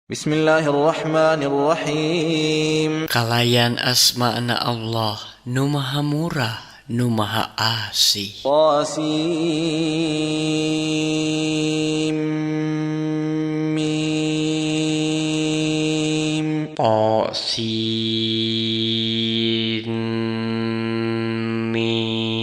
بسم الله الرحمن الرحيم. Kalayan asmana Allah nu Maha Murah, nu Maha Asih. طاسيم. To sin mim.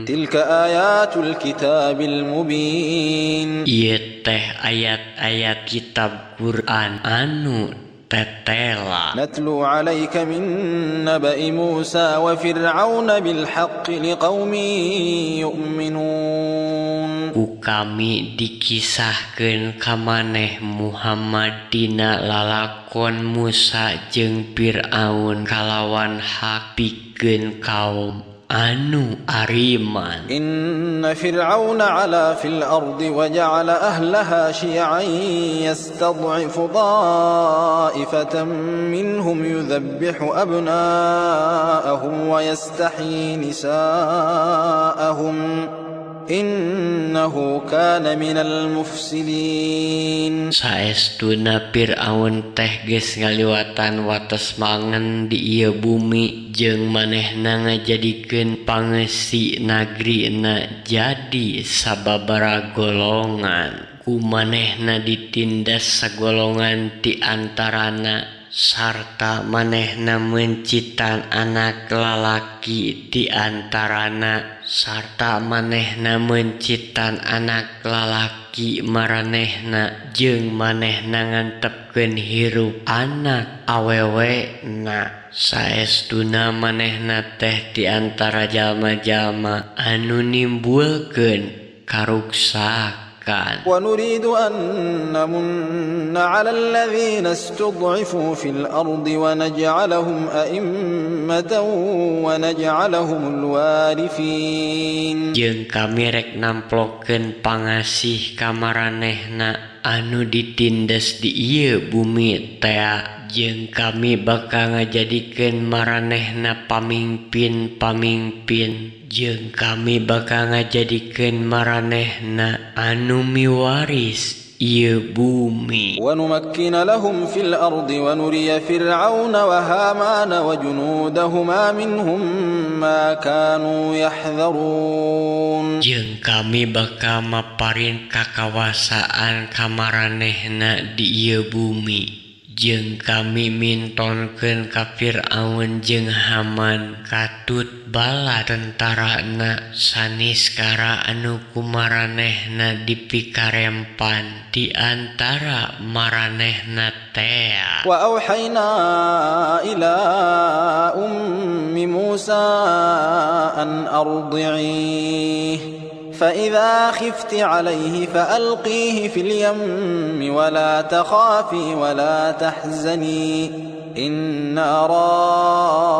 تلك آيات الكتاب المبين. Ieu teh ayat-ayat kitab Quran anu tetela. نتلو عليك من نبأ موسى وفرعون بالحق لقوم يؤمنون. Ku kami dikisahkeun ka maneh Muhammad dina lalakon Musa jeung Fir'aun kalawan hak pikeun kaum anu ariman. إن فرعون علا في الأرض وجعل أهلها شيعا يستضعف طائفة منهم يذبح أبناءهم ويستحيي نساءهم إنه كان من المفسدين. Saestuna Fir'aun teh geus ngaliwatan wates mangen di ieu bumi jeung manehna ngajadikeun pangeusi nagrina jadi sababaraha golongan. Ku manehna ditindas sagolongan ti antarana sarta manehna meuncitan anak lalaki di antarana sarta manehna meuncitan anak lalaki maranehna jeung manehna ngantepkeun hirup anak awewe na. Saestuna manehna teh di antara jalma-jalma anu nimbulkeun karuksakan. ونريد أن نمن على الذين استضعفوا في الأرض ونجعلهم أئمة ونجعلهم الوارثين. Jeung kami rek namplokeun pangasih ka maranehna anu ditindes di ieu bumi tea jeung kami bakal ngajadikeun maranehna pamingpin-pamingpin jeung kami bakal ngajadikeun maranehna anu miwaris ieu bumi. ونمكن لهم في الأرض ونري فرعون وهامان وجنودهما منهم ما كانوا يحذرون. Jeung kami bakal maparin kakawasaan ka maranehna di ieu bumi jeung kami mintonkeun ka Fir'aun jeung Haman katut bala tentarana saniskara anu ku maranehna dipikarempan di antara maranehna tea. وأوحينا إلى أم موسى أن أرضعيه فإذا خفت عليه فألقيه في اليم ولا تخافي ولا تحزني إنا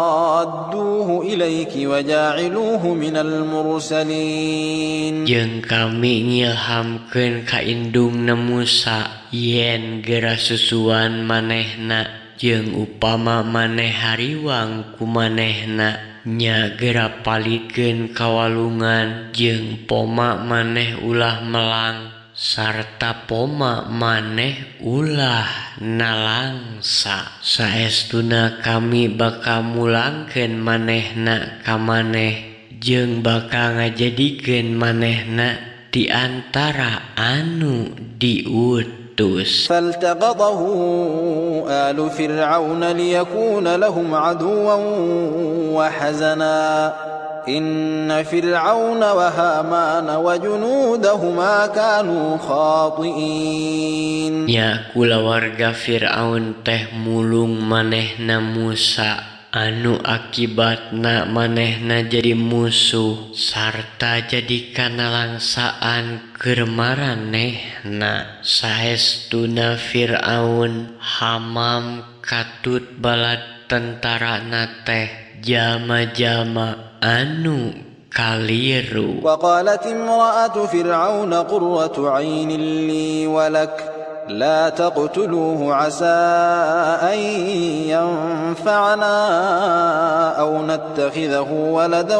رادوه إليك وجاعلوه من المرسلين. Jeung kami ngilhamkeun ka indungna Musa yen gera susuan manehna jeung upama maneh hariwang ku manehna nya gera palidkeun ka walungan jeung poma maneh ulah melang sarta poma maneh ulah nalangsa. Saestuna kami bakal mulangkeun manehna ka maneh jeung bakal ngajadikeun manehna di antara anu diutus. فالتقطه آل فرعون ليكون لهم عدوا وحزنا إن فرعون وهامان وجنودهما كانوا خاطئين. Nya kulawarga Fir'aun teh mulung manehna Musa anu akibatna manehna jadi musuh sarta jadi kanalangsaan keur maranehna. Saestuna Fir'aun, Hamam katut bala tentarana teh jalma-jalma anu kaliru. وقالت امرأة فرعون قرة عين لي ولك لا تقتلوه عسى أن ينفعنا أو نتخذه ولدا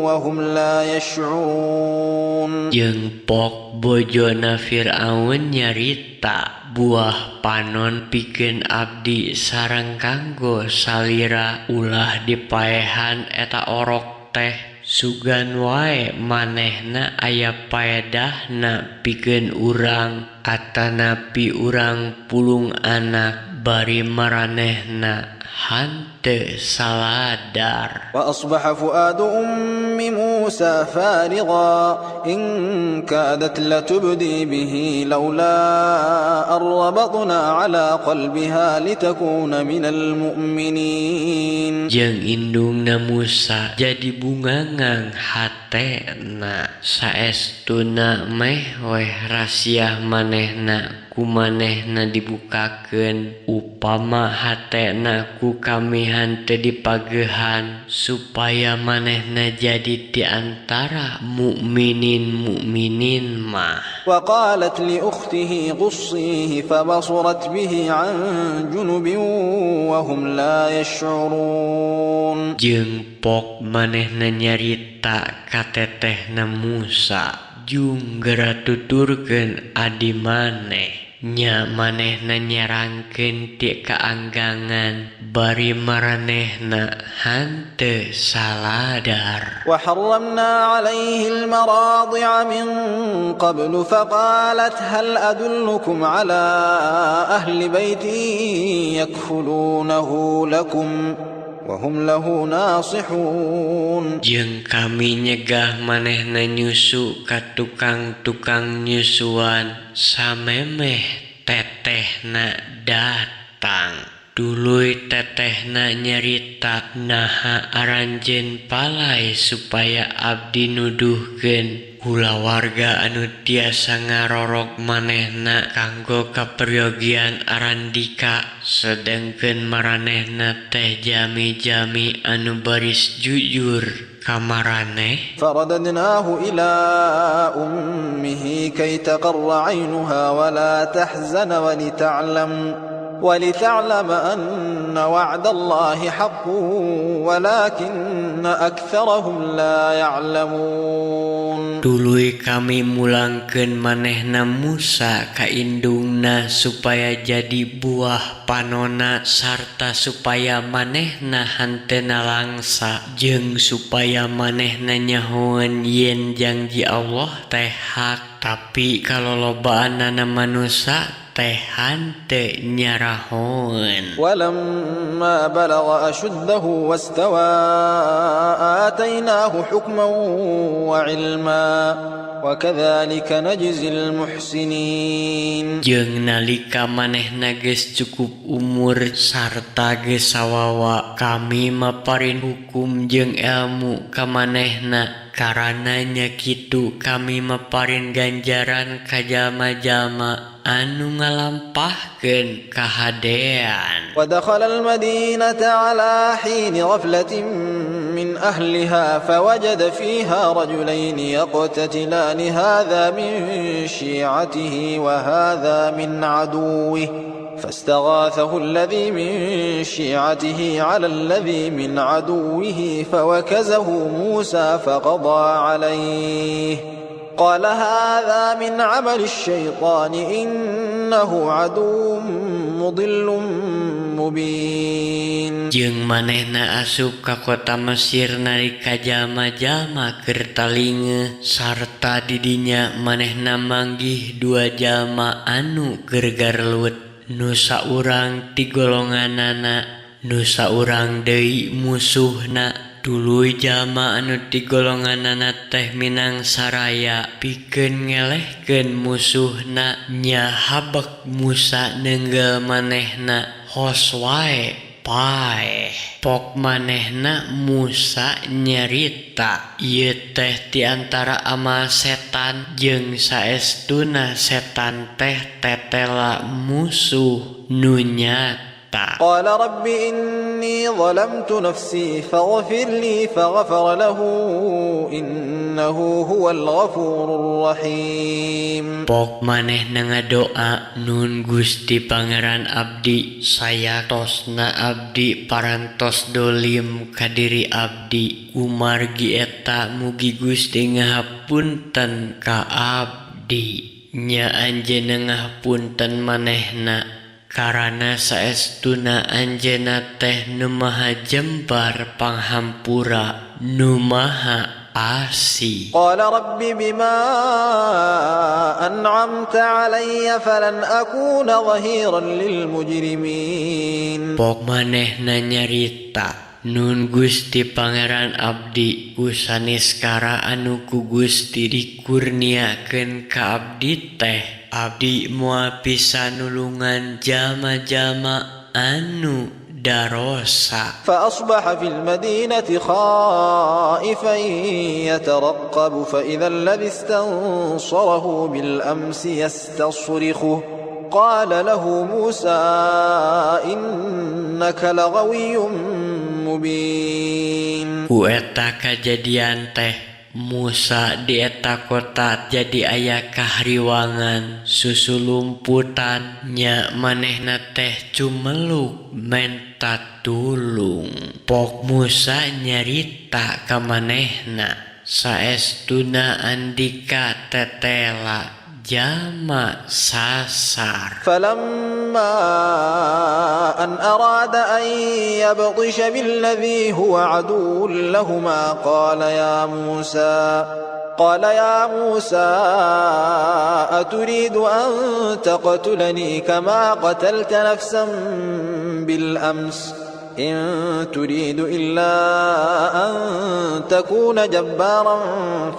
وهم لا يشعرون. Jeung pok Pok bojona Fir'aun nyarita, buah panon pikeun abdi sareng kanggo salira ulah dipaehan eta orok teh. Sugan wae manehna aya paedahna pikeun urang atanapi urang pulung anak bari maranehna hanteu saladar. Wa asbaha fuadu ummi Musa farigha in kadat latubdi bihi laula arrabatna ala qalbiha litakuna minal mu'minin. Jeung indungna Musa jadi bungangang hatena saestuna meh weh rasiah manehna ku manehna dibukakeun upama hatena ku kami hanteu dipagehan supaya manehna jadi di antara mukminin mukminin mah. Wa qalat li ukhtihi qussihi fabasurat bihi an junubin wa hum la yash'urun. Jeung pok manehna nyarita ka tetehna Musa jung geura tuturkeun adi maneh. Nya manehna nyerangkeun ti kaanggangan bari maranehna hanteu saladar. Wa harramna alaihi al-maradi'a min qablu faqalat hal adullukum ala ahli baiti yakfulunahu lakum wa hum lahu nasihun. Jeung kami nyegah manehna nyusu ka tukang-tukang nyusuan samemeh tetehna datang. Tuluy tetehna nyarita naha aranjeun palai supaya abdi nuduhkeun kulawarga anu tiasa ngarorok manehna kanggo kaperyogian arandika sedengkeun maranehna teh jami-jami anu baris jujur ka maraneh. Faradadnahu ila ummihi kay taqarra 'aynuha wa la tahzana wa lita'lam anna wa'dallahi haqqun walakinna aktsarahum la ya'lamun. Tuluy kami mulangkeun manehna Musa ka indungna supaya jadi buah panona sarta supaya manehna hantena langsa jeung supaya manehna nyahoeun yen janji Allah teh hak, tapi kalolobaanana manusa teh hanteu nyarahoeun. Walamma balagha ashuddahu wastawa atainahu hukman wa ilma wa kadzalika najzil muhsinin. Jeung nalika manehna geus cukup umur sarta geus sawawa, kami maparin hukum jeung ilmu ka manehna. Karana nya kitu kami maparin ganjaran ka jalma-jalma anu ngalampahkeun kahadean. Wa dakhala al-madinata ala hin ghaflatin min ahliha fawajada fiha rajulain yaqtatilani hadha min shi'atihi wa hadha min aduwwihi فاستغاثه الذي من شيعته على الذي من عدوه فوكزه موسى فقضى عليه قال هذا من عمل الشيطان إنه عدو مضل مبين. Jeung manehna asup ka kota Mesir nalika jalma-jalma keur talinge sarta didinya manehna manggih dua jalma anu keur garlut, nu saurang ti golonganana, nu saurang deui musuhna. Tuluy jalma anu ti golonganana teh minang saraya pikeun ngelehkeun musuhna. Nya habek Musa neunggeul manehna hos wae paeh. Pok manehna Musa nyarita ieu teh ti antara amal setan jeung saestuna setan teh tetela musuh nu nyata. Qala rabbi inni zalamtu nafsi faghfir li faghfara lahu innahu huwal ghafurur rahim. Pok manehna ngadoa, nun Gusti Pangeran abdi, saya tosna abdi parantos dolim ka diri abdi, kumargi eta mugi Gusti ngahapunten ka abdi. abdi. Nya Anjeunna ngahapunten manehna karana saestuna Anjeunna teh nu maha jembar panghampura nu maha asih. قال رب بما أنعمت علي فلن أكون ظهيرا للمجرمين. Pok manehna nyarita, Nun Gusti Pangeran abdi, ku saniskara anu ku Gusti dikurniakeun ka abdi teh, abdi moal bisa nulungan jalma-jalma anu darosa. فأصبح في المدينة خائفا يترقب فإذا الذي استنصره بالأمس يستصرخه قال له موسى إنك لغوي مبين. Ku eta kajadian teh, Musa di eta kota jadi aya kahariwangan susulumputan, nya manehna teh cumeluk menta tulung. Pok Musa nyarita ka manehna, saestuna andika tetela jalma sasar. فلما أن أراد أن يبطش بالذي هو عدو لهما قال يا موسى أتريد أن تقتلني كما قتلت نفسا بالأمس إن تريد إلا أن تكون جبارا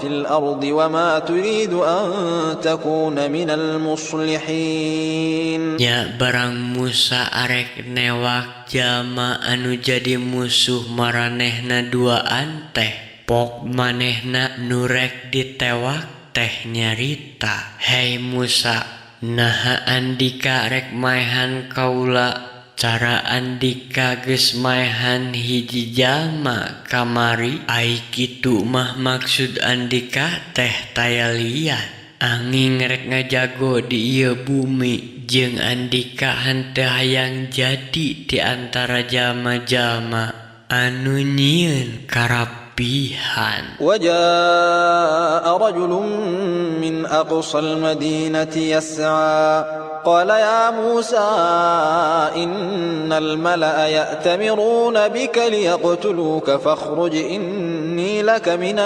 في الأرض وما تريد أن تكون من المصلحين. Nya barang Musa arek newak jalma anu jadi musuh maranehna duaan teh, pok manehna nu rek ditewak teh nyarita, "Hei Musa, naha andika rek maehan kaula cara andika geus maehan hiji jalma kamari? Ai kitu mah maksud andika teh taya lian anging rek ngajago di ieu bumi, jeung andika henteu hayang jadi di antara jalma-jalma anu nyieun karapihan." وجاء رجل من أقصى المدينة يسعى قال يا موسى إن الملأ يأتمرون بك ليقتلوك فاخرج إني لك من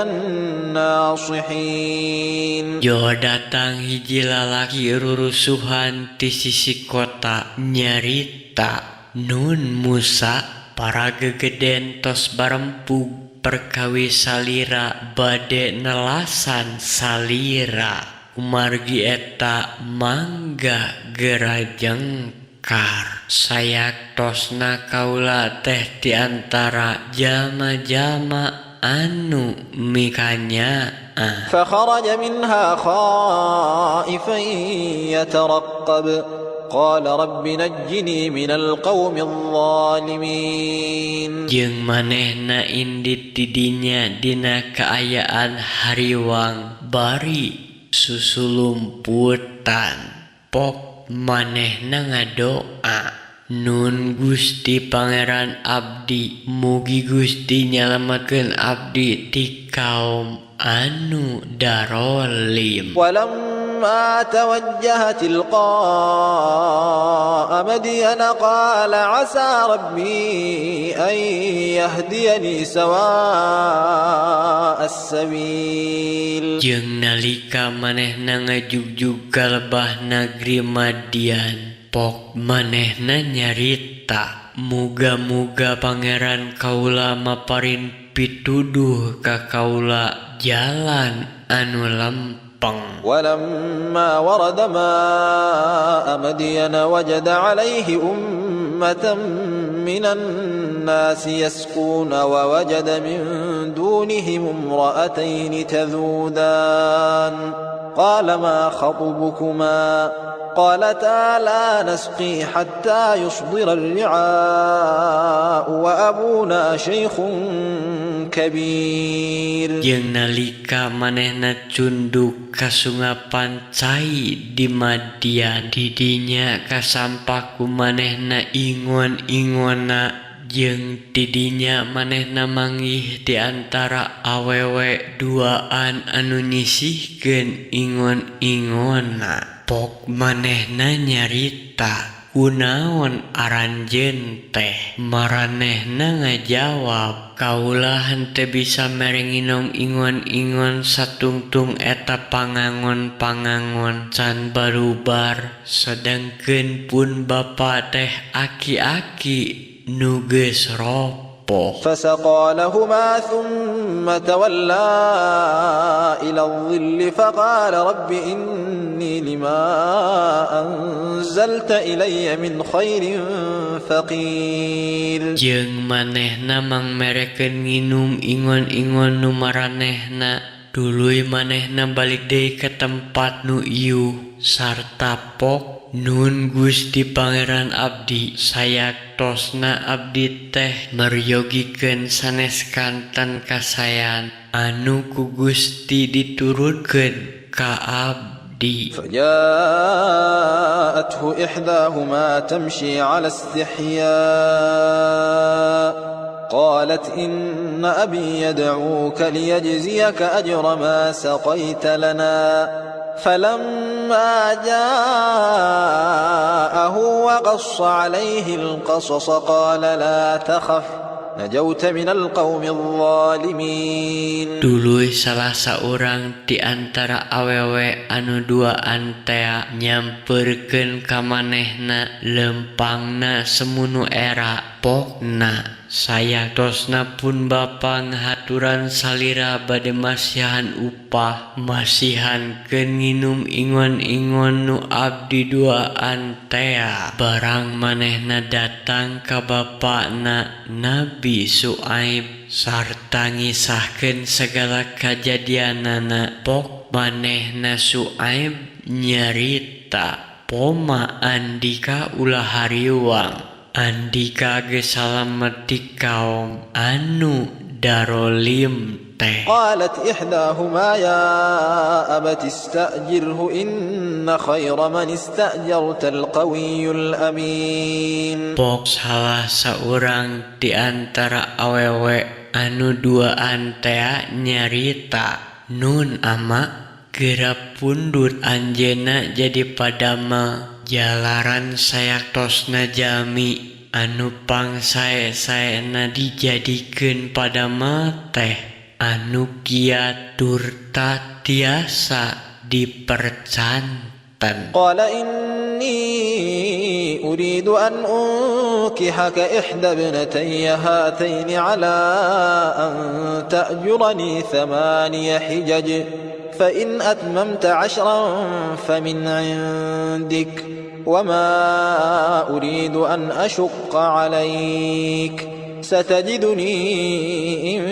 الناصحين. Jo datang hiji lalaki rurusuhan ti sisi kota nyarita, "Nun Musa, para gegeden tos barempug perkawis salira bade nelasan salira. Kumargi eta mangga gera jengkar. Sayaktosna kaula teh di antara jalma-jalma anu mikanyaah." فخرج منها خائفا يترقب قال رب نجني من القوم الظالمين. Jeung manehna indit tidinya dina kaayaan hariwang bari susulumputan. Pok manehna ngadoa, "Nun Gusti Pangeran abdi, mugi Gusti nyalametkeun abdi ti kaum anu darolim." ولما توجه تلقاء مدين قال عسى ربي أن يهديني سواء السبيل. Jeung nalika manehna ngajugjug ka lebah nagri Madian, pok manehna nyarita, "Muga-muga Pangeran kaula maparin pituduh ka kaula jalan anu lempeng." ولما ورد ماء مدين وجد عليه أمة من الناس يسقون ووجد من دونهم امرأتين تذودان قال ما خطبكما قالتا لا نسقي حتى يصدر الرعاء وأبونا شيخ كبير. Jeung nalika manehna cunduk kasungapan cai di Madian, didinya kasampak ku manehna ingon-ingonna. Jeung tidinya manehna manggih di antara awewe duaan anu nyisihkeun ingon-ingonna. Pok manehna nyarita kunaon aranjeun teh. Maranehna ngajawab kaula henteu bisa mere nginom ingon-ingon satungtung eta pangangon-pangangon can barubar, sedangkeun pun bapa teh aki-aki nu geus ropoh. فسقى لهما ثم تولى إلى الظل فقال رب إني لما أنزلت إلي من خير فقير. Jeung manehna mangmerekeun nginum ingon-ingon nu maranehna, tuluy manehna balik deui ka tempat nu iuh sarta pok Nun Gusti Pangeran abdi, sayaktosna abdi teh meryogikeun sanes kanten kasayan anu ku Gusti diturunkeun ka abdi. فجاءته إحداهما تمشي على استحياء قالت إن أبي يدعوك ليجزيك أجر ما سقيت لنا فلما جاءه وقص عليه القصص قال لا تخف نجوت من القوم الظالمين. Tuluy salah saurang di antara awewe anu duaan tea nyamperkeun ka manehna lempangna semunu era pokna. Sayatosna pun bapa ngahaturan salira bade masihan upah masihan keun nginum ingon-ingon nu abdi duaan tea. Barang manehna datang ka bapana Nabi Su'aib sarta ngisahkeun segala kajadianana. Pok manehna Su'aib nyarita poma andika ulah hariwang, andika geus salamet ti kaum anu darolim teh. قالت إحداهما يا أبت استأجره إن خير من استأجرت القوي الأمين. Pok salah saurang di antara awewe anu duaan tea nyarita nun ama geura pundut anjeunna jadi padamel jalaran sayaktosna jalmi anu pangsae-saena dijadikeun padamel teh anu kiat turta tiasa dipercanten. قال إني أريد أن أنكحك إحدى ابنتي هاتين على أن تأجرني 8 حجج فإن أتممت 10 فمن عندك وما أريد أن أشق عليك ستجدني إن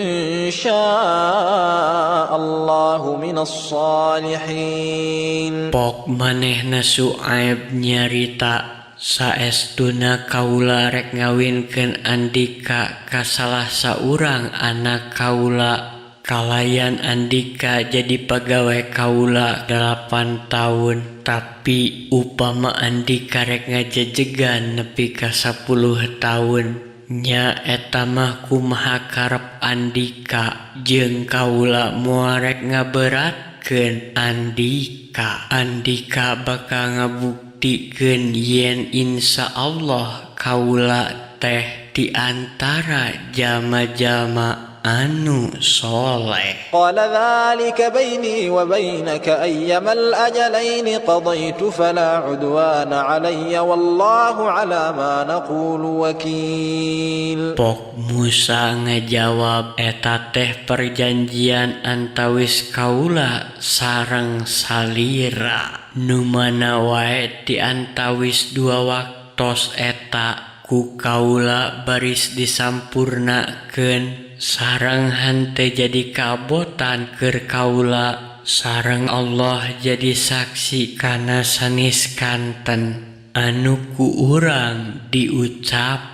شاء الله من الصالحين. Pok manehna Su'aib nyarita saestuna kaula rek ngawinkeun andika ka salah saurang anak kaula kalayan andika jadi pagawe kaula 8 tahun, tapi upama andika rek ngajejegan nepi ka 10 tahun nya eta mah kumaha karep andika jeung kaula moal rek ngaberatkeun andika. Andika bakal ngabuktikeun yen insya Allah kaula teh di antara jalma-jalma anu soleh. قال ذلك بيني وبينك أيما الأجلين قضيت فلا عدوان علي والله على ما نقول وكيل. Pok Musa ngajawab eta teh perjanjian antawis kaula sareng salira nu mana wae di antawis 2 waktos eta ku kaula baris disampurnakeun sareng henteu jadi kabotan keur kaula sareng Allah jadi saksi kana sanes kanten anu ku urang diucapkeun.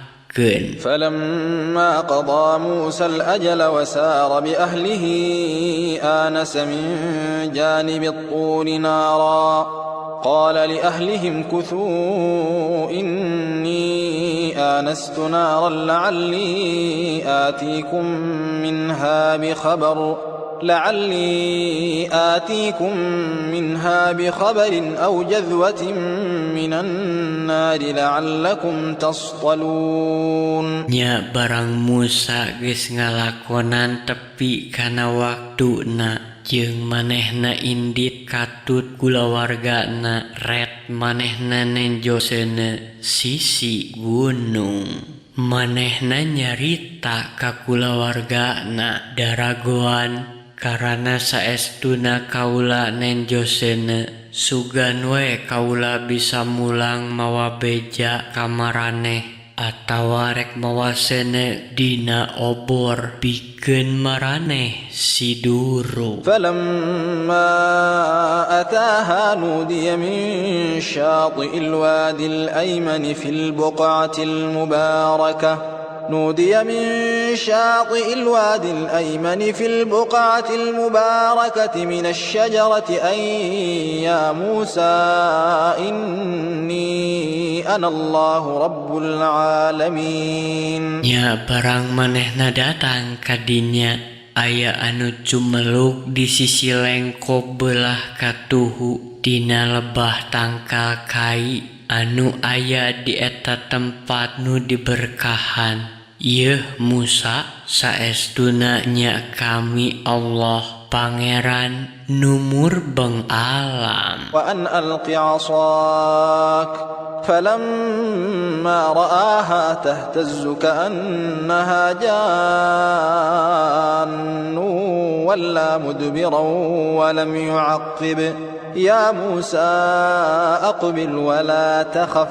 فلما قضى موسى الأجل وسار بأهله آنس من جانب الطور نارا قال لأهلهم كثوا إني آنست نارا لعلي آتيكم منها بخبر لعلي آتيكم منها بخبر أو جذوة من النار لعلكم تصطلون. Nya barang Musa geus ngalakonan tepi kana waktuna jeung manehna indit katut kulawargana ret manehna nenjo seuneu sisi gunung. Manehna nyarita ka kulawargana daragoan karana saestuna kaula nenjo seuneu sugan we kaula bisa mulang mawa beja ka maraneh atawa rek mawa seuneu dina obor pikeun maraneh siduru. فلما أتاها نودي من شاطئ الوادي الأيمن في البقعة المباركة نودي من شاطئ الوادي الأيمن في البقعة المباركة من الشجرة أن يا موسى إني أنا الله رب العالمين. Nya barang manehna datang kadinya aya anu cumeluk di sisi lengkob belah katuhu dina lebah tangkal kai anu aya di eta tempat nu diberkahan. Yeuh Musa, saestuna nya kami Allah Pangeran nu murbeng alam. وأن ألق عصاك فلما رآها تهتز كأنها جان ولى مدبرا ولم يعقب يا موسى أقبل ولا تخف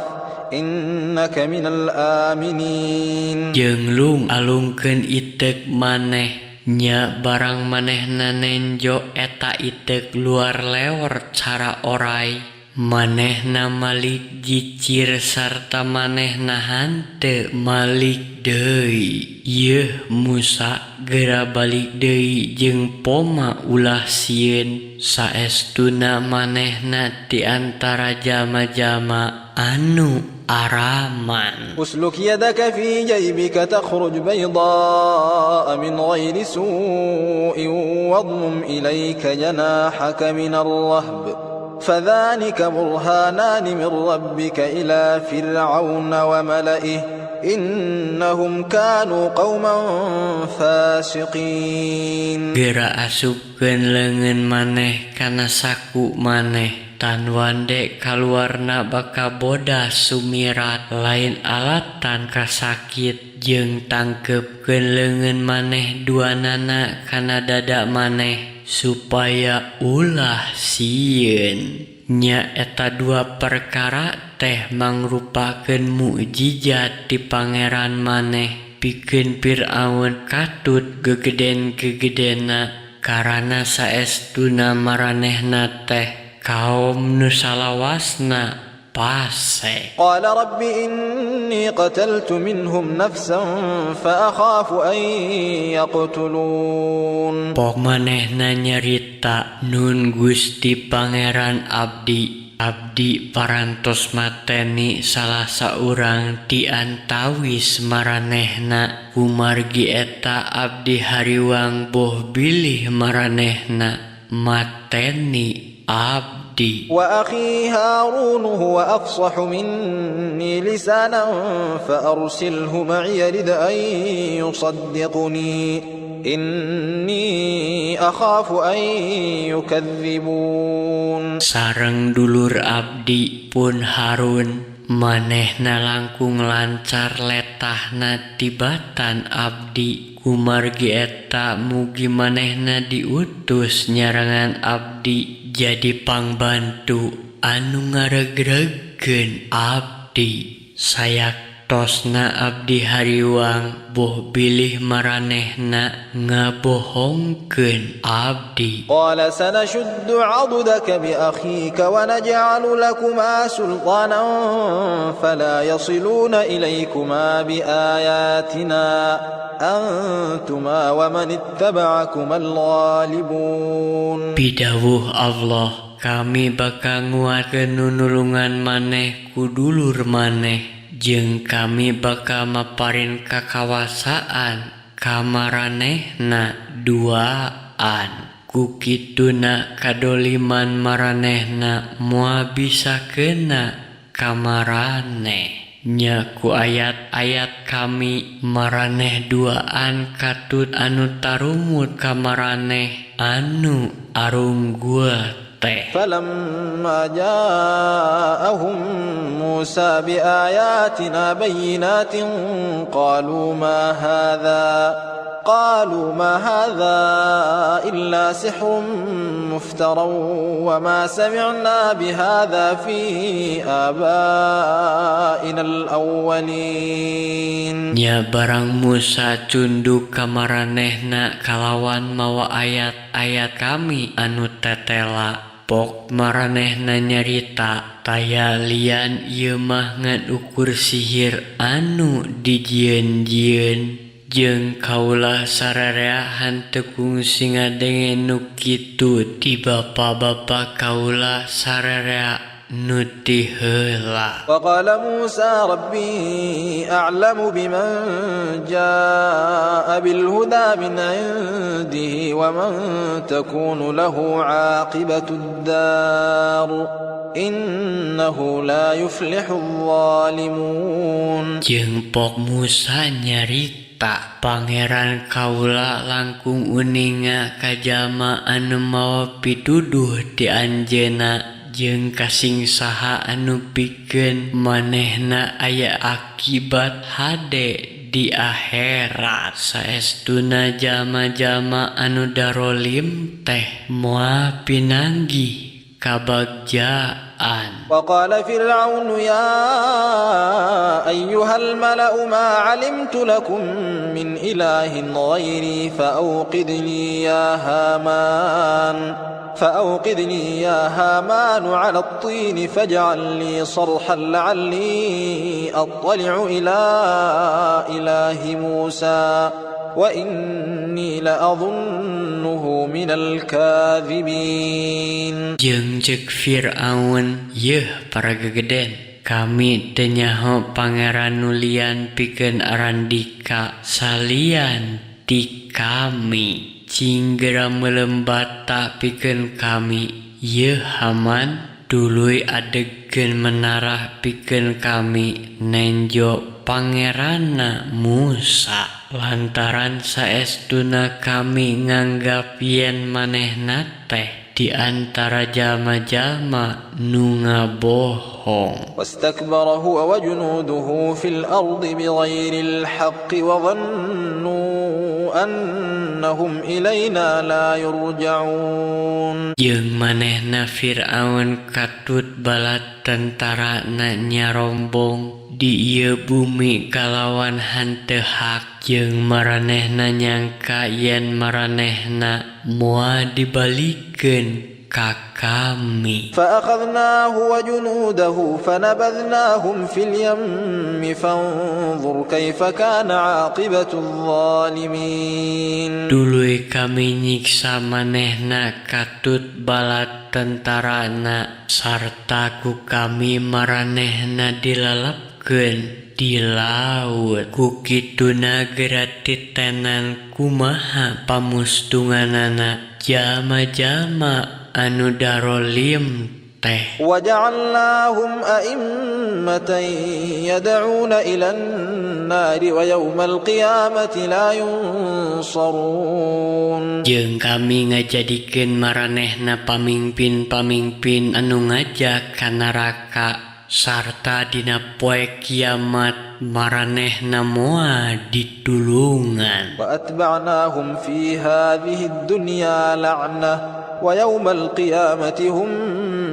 إنك من الآمنين. Jeung lung alungkeun iteuk maneh. Nya barang manehna nenjo eta iteuk luar leor cara oray. Manehna malik jicir sarta manehna hanteu malik deui. Yeuh Musa, geura balik deui jeung poma ulah sieun, saestuna manehna ti antara jalma-jalma anu araman. اسلك يدك في جيبك تخرج بيضاء من غير سوء واضمم إليك جناحك من الرهب فذلك برهانان من ربك إلى فرعون وملئه إنهم كانوا قوما فاسقين. Geura asupkeun leungeun maneh kana saku maneh. Tan wande kaluarna bakal bodas sumirat lain alatan kasakit jeung tangkeupkeun leungeun maneh duanana kana dada maneh supaya ulah sieun. Nya eta dua perkara teh mangrupakeun mukjizat ti Pangeran maneh pikeun Fir'aun katut gegeden-gegedena karana saestuna maranehna teh kaum nu salawasna pasek. قال رب إني قتلت منهم نفسا فأخاف أن يقتلون. Pok manehna nyarita, nun Gusti Pangeran abdi, abdi parantos mateni salah saurang ti antawis maranehna. Kumargi eta abdi hariwang boh bilih maranehna mateni abdi. وأخي هارون هو أفصح مني لسانا فأرسله معي رد أن يصدقني إني أخاف أن يكذبون. Sareng dulur abdi pun Harun, manehna langkung lancar letahna tibatan abdi. Kumargi eta mugi manehna diutus nyarengan abdi jadi pangbantu anu ngaregregkeun abdi. Sayaktosna abdi hariwang boh bilih maranehna ngabohongkeun abdi. قال سنشد عضدك بأخيك ونجعل لكما سلطانا فلا يصلون إليكما بآياتنا أنتما ومن اتبعكما الغالبون. Pidawuh Allah, kami bakal nguatkeun nunulungan maneh ku dulur maneh Jeung kami bakal maparin kakawasaan ka maranehna duaan. Ku kituna kadoliman maranehna moal bisa kena ka maraneh. Nya ku ayat-ayat kami maraneh duaan katut anu tarumut ka maraneh anu arunggul teh. Falamma ja'ahum Musa biayatina bayyinatin qalu ma hadza قالوا ما هذا إلا سحر مفترى وما سمعنا بهذا في آبائنا الأولين. Nya barang Musa cunduk ka maranehna kalawan mawa ayat-ayat kami anu tetela. Pok maranehna nyarita taya lian ieu mah ngan ukur sihir anu dijieun-jieun. Jeung kaula sararea henteu kungsi ngadenge nu kitu ti bapa-bapa kaula sararea nu ti heula. Wa qala Musa rabbi a'lamu biman jaa'a bil huda min 'indihi wa man takunu lahu 'aqibatud dar innahu la yuflihul zalimun. Jeung pok Musa nyarita Pangeran kaula langkung uninga ka jalma anu mawa pituduh ti anjeunna jeung kasing saha anu pikeun manehna aya akibat hade di akhirat. Saestuna jalma-jalma anu darolim teh moal pinanggih kabagjaan. Wa qala fir'aun ya ayyuhal mala'u ma 'alimtu lakum min ilahin ghairi fa'awqid li ya haman 'ala at-tin faj'al li sarhan la'alli attali'u ila ilahi Musa wa inni la'adhunnuhu minal kadhibin. Jeung ceuk Fir'aun, yeuh para gegeden, kami teu nyaho pangeran nu lian pikeun arandika salian ti kami. Cing geura meuleum bata pikeun kami, yeuh Haman, tuluy adegkeun menara pikeun kami nenjo pangeranna Musa. Lantaran saestuna kami nganggap yen manehna teh di antara jalma-jalma nu ngabohong. Wastakbara huwa wa junuduhu fil ardi bighairil haqqi wa dhannu annahum ilaina la yurja'un. Jeung manehna Fir'aun katut bala tentarana nyarombong di ieu bumi kalawan henteu hak, jeung maranehna nyangka yen maranehna moal dibalikeun ka kami. Fa akhadnahu wa junudahu fanabadhnahum fil yammi fanzur kaifa kana 'aqibatul zalimin. Tuluy kami nyiksa manehna katut bala tentarana sarta ku kami maranehna dilalapkeun di laut. Ku kituna geura titenan kumaha pamustunganana jalma-jalma anu darolim teh. Wa ja'alnahum a'immatan yad'una ilan nari wa yaumal qiyamati la yunsarun. Jeung kami ngajadikeun maranehna pamingpin-pamingpin anu ngajak ka neraka sarta dina poe kiamat maranehna moal ditulungan. Wa atba'nahum fi hadhihi ad-dunya la'nah wa yaumal qiyamati hum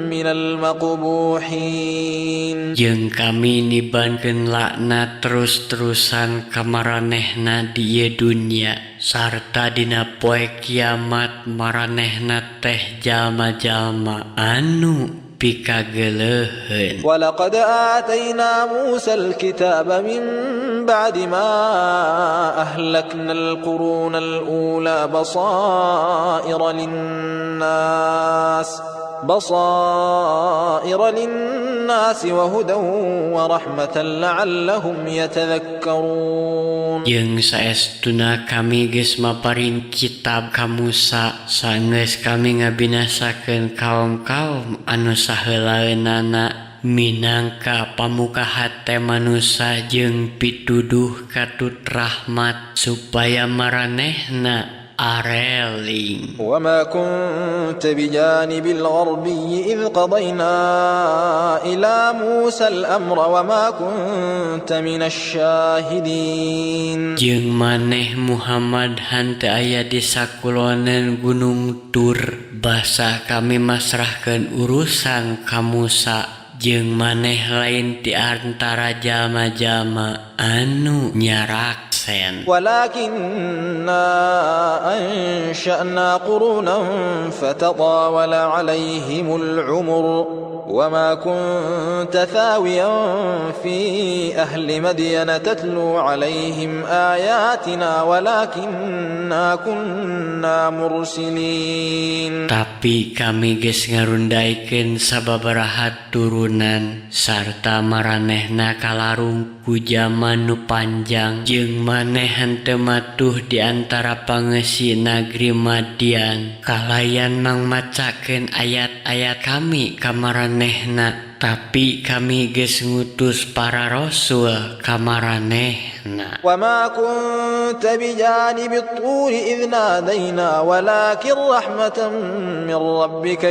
minal maqbuhin. Jeung kami nibankeun laknat terus-terusan ka maranehna di ieu dunya sarta dina poe kiamat maranehna teh jalma-jalma anu pikageleuheun. Walaqad atayna Musa al-kitaba min ba'di ma ahlakna al-quruna al-ula basaira lin-nas بصائر للناس وهدى ورحمة لعلهم يتذكرون. Jeung saestuna kami geus maparin kitab ka Musa sanggeus kami ngabinasakeun kaum-kaum anu saheulaeunana minangka pamuka hate manusa jeung pituduh katut rahmat supaya maranehna areling. وما كنت بجانب الغربي إذ قضينا إلى موسى الأمر وما كنت من الشاهدين. Jeung maneh Muhammad henteu aya di sakulonan Gunung Tur basa kami masrahkeun urusan ka Musa jeung maneh lain ti antara jalma-jalma anu nyaraksen. ولكنا أنشأنا قرونا فتطاول عليهم العمر وما كنت ثاويا في أهل مدين تتلو عليهم آياتنا ولكنا كنا مرسلين. Tapi kami geus ngarundaikeun sababaraha turunan sarta maranehna kalarung ku jaman nu panjang jeung maneh henteu matuh di antara pangeusi nagri Madian kalayan mangmacakeun ayat-ayat kami ka maranehna, tapi kami geus ngutus para rasul ka maranehna. وما كنت بجانب الطور إذ نادينا ولكن رحمة من ربك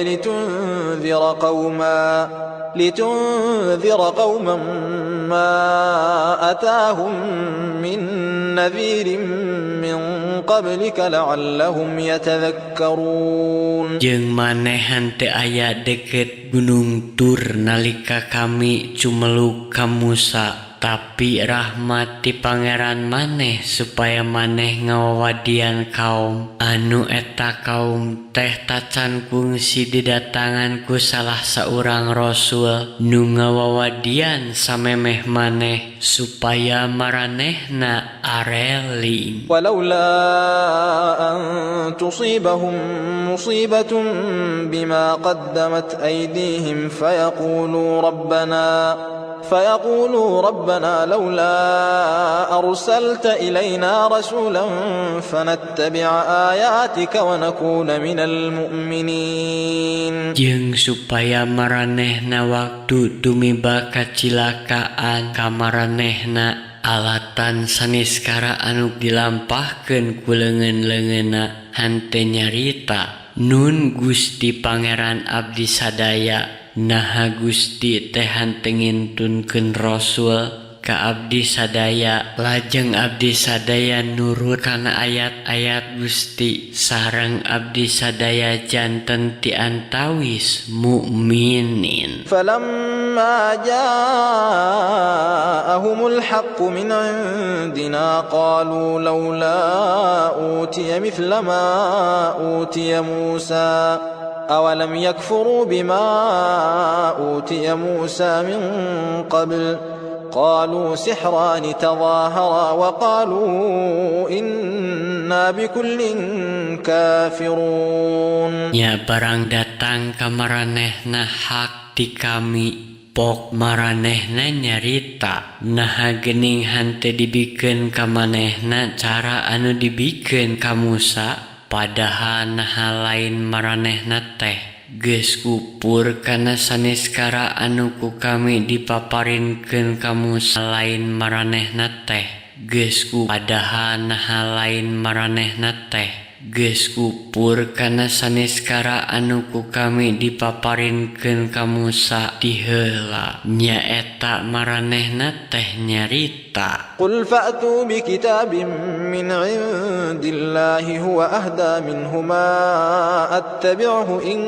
لتنذر قوما ما أتاهم من نذير من قبلك لعلهم يتذكرون. Jeung maneh henteu aya deket Gunung Tur nalika kami cumeluk ka Musa, tapi rahmat ti Pangeran maneh supaya maneh ngawawadian kaum anu eta kaum teh tacan kungsi didatangan ku salah saurang rasul nu ngawawadian samemeh maneh supaya maranehna areling. ولولا أن تصيبهم مصيبة بما قدمت أيديهم فيقولوا ربنا لولا أرسلت إلينا رسولا فنتبع آياتك ونكون من المؤمنين. Jeung supaya maranehna waktu tumiba kacilakaan ka maranehna alatan saniskara anu dilampahkeun ku leungeun-leungeunna henteu nyarita, "Nun Gusti Pangeran abdi sadaya, naha Gusti teh henteu ngintunkeun rasul ka abdi sadaya, lajeng abdi sadaya nurut kana ayat-ayat Gusti sareng abdi sadaya janten ti antawis mukminin." فلما جاءهم الحق من عندنا قالوا لولا أوتي مثل ما أوتي موسى أولم يكفروا بما أوتي موسى من قبل قالوا سحران تظاهرا وقالوا إنا بكل كافرون. Nya barang datang ka maranehna hak ti kami, pok maranehna nyarita, "Naha geuning henteu dibikeun ka manehna cara anu dibikeun ka Musa? Padahal naha lain maranehna teh geus kupur kana saniskara anu ku kami dipaparinkeun ka Musa?" Lain maranehna teh geus ku Padahal naha lain maranehna teh geus kupur kana saniskara anu ku kami dipaparinkeun ka Musa ti heula? Nyaeta maranehna teh nyarita. قل فأتوا بكتاب من عند الله هو أهدى منه ما أتبعه إن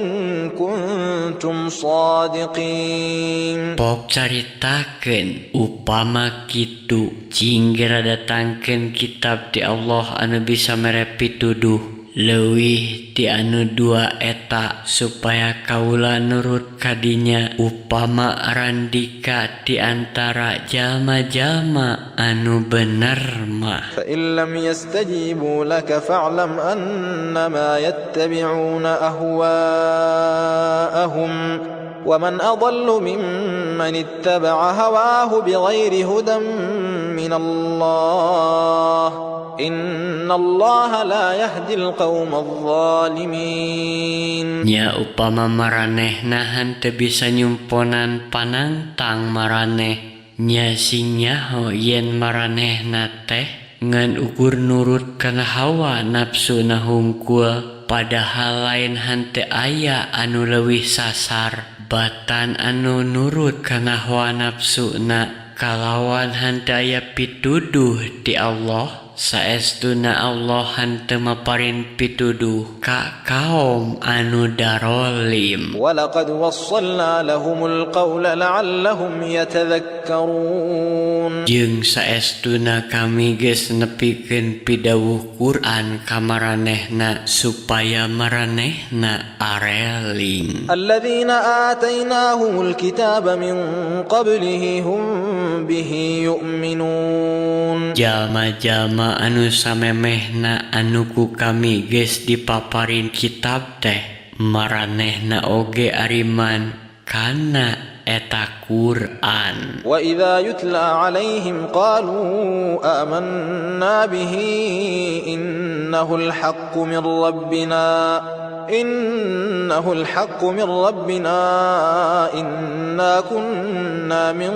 كنتم صادقين. Pok caritakeun, upama kitu cing gera datangkeun kitab ti Allah anu bisa mere pituduh Leuwih ti anu dua eta supaya kaula nurut kadinya upama randika di antara jalma-jalma anu bener mah. Fa in lam yastajibu laka fa'lam annama yattabi'una ahwa'ahum wa man adallu mimman ittaba'a hawahu bighairi hudan min Allah. Innallaha la yahdil qaumadh zalimin. Nya upama maranehna henteu bisa nyumponan panangtang maraneh, nya sing nyaho yen maranehna teh ngan ukur nurut kana hawa nafsuna hungkul, padahal lain henteu aya anu leuwih sasar batan anu nurut kana hawa nafsuna kalawan henteu aya pituduh ti Allah. Saestuna Allah henteu maparin pituduh ka kaum anu darolim. Walaqad wassalna lahumul qawla la'allahum yatadhakkarun. Jeung saestuna kami geus nepikeun pidawuh Quran ka maranehna supaya maranehna areling. Alladzina atainahumul kitaba min qablihi hum bihi yu'minun. Jalma-jalma anu samemehna anu ku kami geus dipaparin kitab teh maranehna oge ariman kana eta Quran. Wa idza yutla alaihim qalu amanna bihi innahul haqqu min rabbina innahul haqqu min rabbina inna kunna min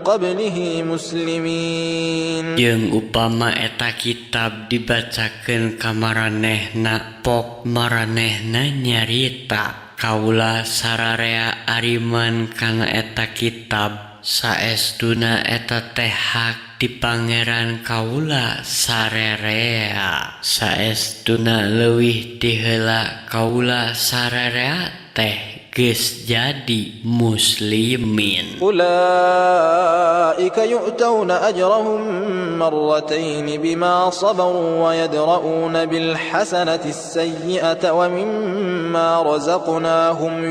qablihi muslimin. Jeung upama eta kitab dibacakeun ka maranehna pok maranehna nyarita kaula sararea ariman kana eta kitab saestuna eta teh hak di pangeran kaula sarerea saestuna leuwih ti heula kaula sarerea teh geus jadi muslimin. Ulaika yu'tauna ajrahum marratayn bima sabaru wa yadra'una bil hasanati as-sayyi'ata wa mimma razaqnahum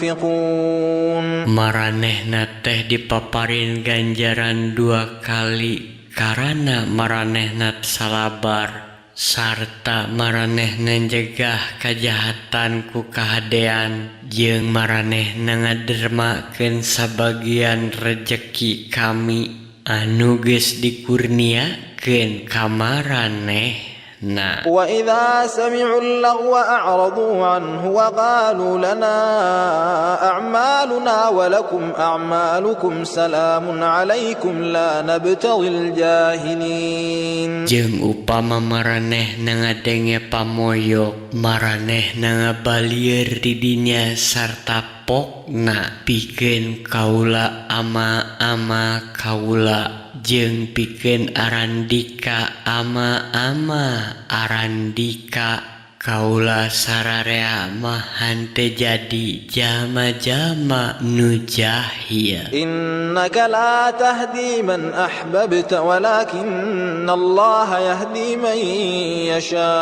yunfiqun. Maranehna teh dipaparin ganjaran dua kali karana maranehna salabar sarta maranehna njegah kajahatan ku kahadean jeung maranehna ngadermakeun sabagian rejeki kami anu geus dikurniakeun ka maranehna. Wa idza sami'u al-laghwa a'radu 'anhu wa qalu lana a'maluna wa lakum a'malukum salamun 'alaikum la nabtaghil jahilin. Jeung upama maranehna ngadenge pamoyok maranehna ngabalieur di dinya sarta pokna pikeun kaula ama-ama kaula jeung pikeun arandika ama-ama arandika kaula sararea mah henteu jadi jalma-jalma nu jahil. Innaka la tahdi man ahbabta walakinna Allah yahdi man yasha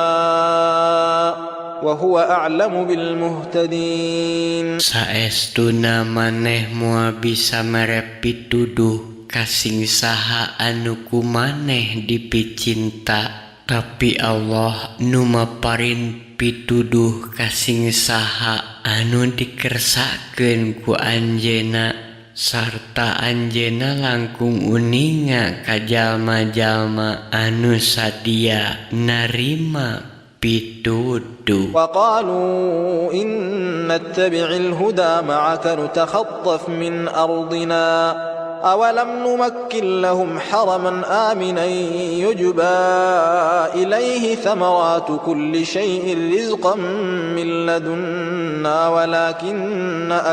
wa huwa a'lamu bil muhtadin. Saestuna maneh moal bisa mere pituduh kasing saha anu ku maneh dipicinta, tapi Allah nu maparin pituduh kasing saha anu dikersakeun ku anjeunna sarta anjeunna langkung uninga ka jalma-jalma anu sadia narima pituduh. Wa qalu in nattabi'il huda ma'aka nutakhattaf min ardina awalam numakkin lahum haraman aminan yujba ilaihi thamaratu kulli syai'in rizqan min ladunna walakinna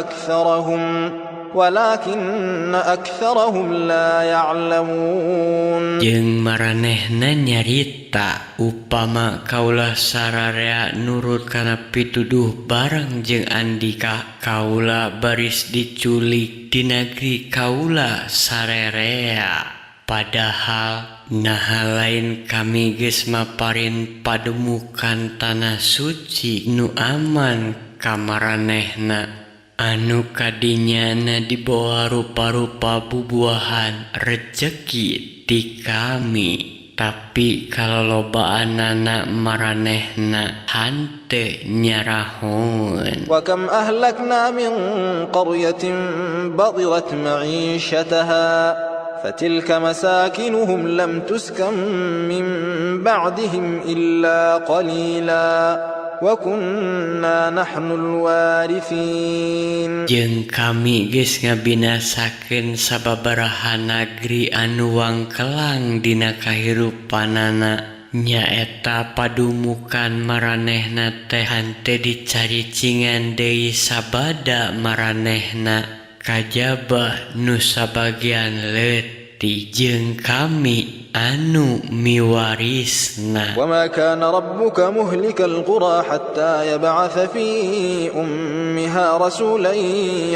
aktsarahum la ya'lamun. Jeung maranehna nyarita upama kaula sararea nurut kana pituduh bareng jeung andika kaula baris diculik di negeri kaula sarerea. Padahal naha lain kami geus maparin pademukan tanah suci nu aman ka maranehna anu kadinyana dibawa rupa-rupa bubuahan rejeki ti kami. Tapi kalolobaanana maranehna henteu nyarahoeun. Wa kam ahlakna min qaryatin badirat ma'ishataha fatilka masakinuhum lam tuskan min ba'dihim illa qalila wa kunna nahnul warithin. Jeung kami geus ngabinasakeun sababaraha nagri anu wangkelang dina kahirupanana, nyaeta padumukan maranehna teh henteu dicaricingan deui sabada maranehna kajaba nu sabagian leutik jeung kami anu miwarisna. Wa ma kana rabbuka muhlikal qura hatta yab'atha fi ummiha rasulan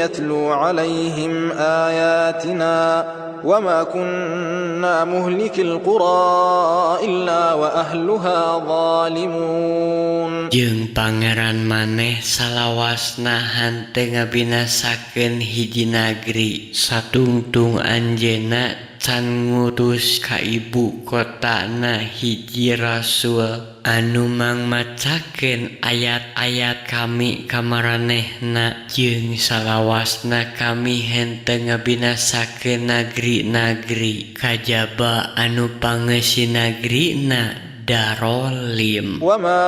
yatlu 'alaihim ayatina wa ma kunna muhlikil qura illa wa ahluha zalimun. Jeung pangeran maneh salawasna henteu ngabinasakeun hiji nagri satungtung anjeunna can ngutus ka ibu kotana hiji rasul anu mangmacakeun ayat-ayat kami ka maranehna jeung salawasna kami henteu ngabinasakeun nagri-nagri kajaba anu pangeusi nagrina darolim. Wa ma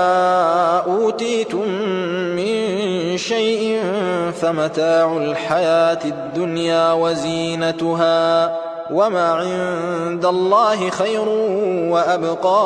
utitum min syai'in famata'ul hayatid dunya wa zinatuha wa ma 'indallahi khairun wa abqa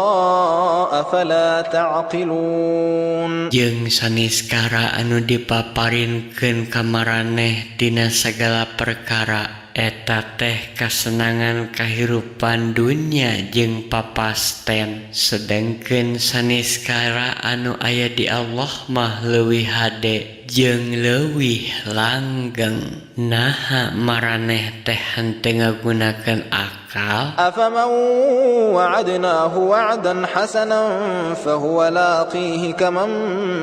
afala ta'qilun. Jeung saniskara anu dipaparinkeun ka maraneh tina sagala perkara eta teh kasenangan kahirupan dunya jeung papasten, sedengkeun saniskara anu aya di Allah mah leuwih hade jeung leuwih langgeng. Naha maraneh teh henteu ngagunakeun akal? Afaman wa'adnahu wa'dan hasanan fahuwa laqihi kaman